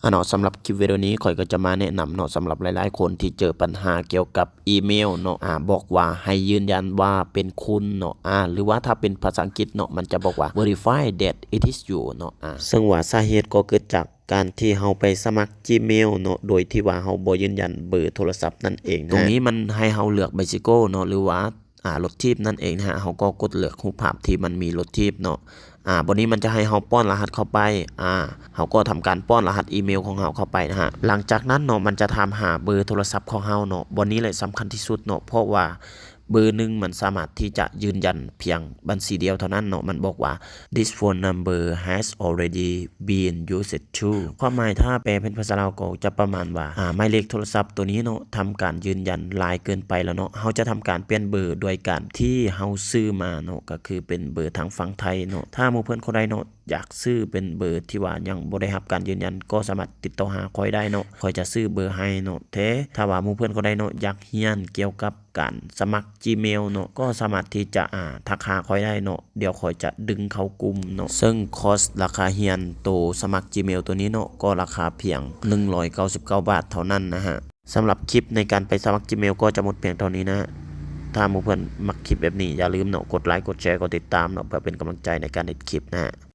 ອາເນາະ ສຳລັບຄລິບວິດີໂອນີ້ ຂ້ອຍກໍຈະມາແນະນຳເນາະ ສຳລັບຫຼາຍໆຄົນທີ່ເຈີບັນຫາກ່ຽວກັບອີເມວເນາະ ອາ ບອກວ່າໃຫ້ຢືນຢັນວ່າເປັນຄຸນເນາະ ອາ ຫຼືວ່າຖ້າເປັນພາສາອັງກິດເນາະ ມັນຈະບອກວ່າ verify that it is you ເນາະ ອາ ເຊິ່ງວ່າສາເຫດກໍເກີດຈາກການທີ່ເຮົາໄປສະໝັກ Gmail ເນາະ ໂດຍທີ່ວ່າເຮົາບໍ່ຢືນຢັນເບີໂທລະສັບນັ້ນເອງນະ. ຕົງນີ້ມັນໃຫ້ເຮົາເລືອກ bicycle ເນາະ ຫຼືວ່າ ອາ ລົດຖີບນັ້ນເອງນະຮະ. ເຮົາກໍກົດເລືອກຮູບພາບທີ່ມັນມີລົດຖີບເນາະ. ອາ ບ່ອນນີ້ມັນຈະໃຫ້ເຮົາປ້ອນລະຫັດເຂົ້າໄປ. ອາ ເຮົາກໍທຳການປ້ອນລະຫັດອີເມວຂອງເຮົາເຂົ້າໄປນະຮະ. ຫຼັງຈາກນັ້ນເນາະ ມັນຈະຖາມຫາເບີໂທລະສັບຂອງເຮົາເນາະ. ບ່ອນນີ້ແຫຼະສຳຄັນທີ່ສຸດເນາະ ເພາະວ່າເບີໜຶ່ງມັນສາມາດທີ່ຈະຢືນຢັນພຽງບັນຊີດຽວເທົ່ານັ້ນເນາະ. ມັນບອກວ່າ This phone number has already been used to ຄວາມໝາຍຖ້າແປເປັນພາສາລາວກໍຈະປະມານວ່າ ອາ ໝາຍເລກໂທລະສັບໂຕນີ້ເນາະ ທຳການຢືນຢັນຫຼາຍເກີນໄປແລ້ວເນາະ. ເຮົາຈະທຳການປ່ຽນເບີດ້ວຍການທີ່ເຮົາຊື້ມາເນາະ ກໍຄືເປັນເບີທາງຝັ່ງໄທເນາະ. ຖ້າໝູ່ເພື່ອນຄົນໃດເນາະ ຢາກຊື້ເປັນເບີທີ່ວ່າຍັງບໍ່ໄດ້ຮັບການຢືນຢັນ ກໍສາມາດຕິດຕໍ່ຫາຂ້ອຍໄດ້ເນາະ. ຂ້ອຍຈະຊື້ເບີໃຫ້ເນາະ. ແຕ່ຖ້າວ່າໝູ່ເພື່ອນຄົນໃດເນາະ ຢາກຮຽນກ່ຽວກັບ ການສະໝັກ Gmail ເນາະ ກໍສາມາດທີ່ຈະ ອາ ທັກຫາຂ້ອຍໄດ້ເນາະ. ດຽວຂ້ອຍຈະດຶງເຂົ້າກຸ່ມເນາະ. ເຊິ່ງຄອສລາຄາຮຽນໂຕສະໝັກ Gmail ໂຕນີ້ເນາະ ກໍລາຄາພຽງໜຶ່ງຮ້ອຍເກົ້າສິບເກົ້າບາດເທົ່ານັ້ນນະຮະ. ສຳລັບຄລິບໃນການໄປສະໝັກ Gmail ກໍຈະໝົດພຽງເທົ່ານີ້ນະ. ຖ້າໝູ່ເພື່ອນມັກຄລິບແບບນີ້ ຢ່າລືມເນາະ ກົດໄລ ກົດແຊ ກົດຕິດຕາມເນາະ ເພື່ອເປັນກຳລັງໃຈໃນການເຮັດຄລິບນະ.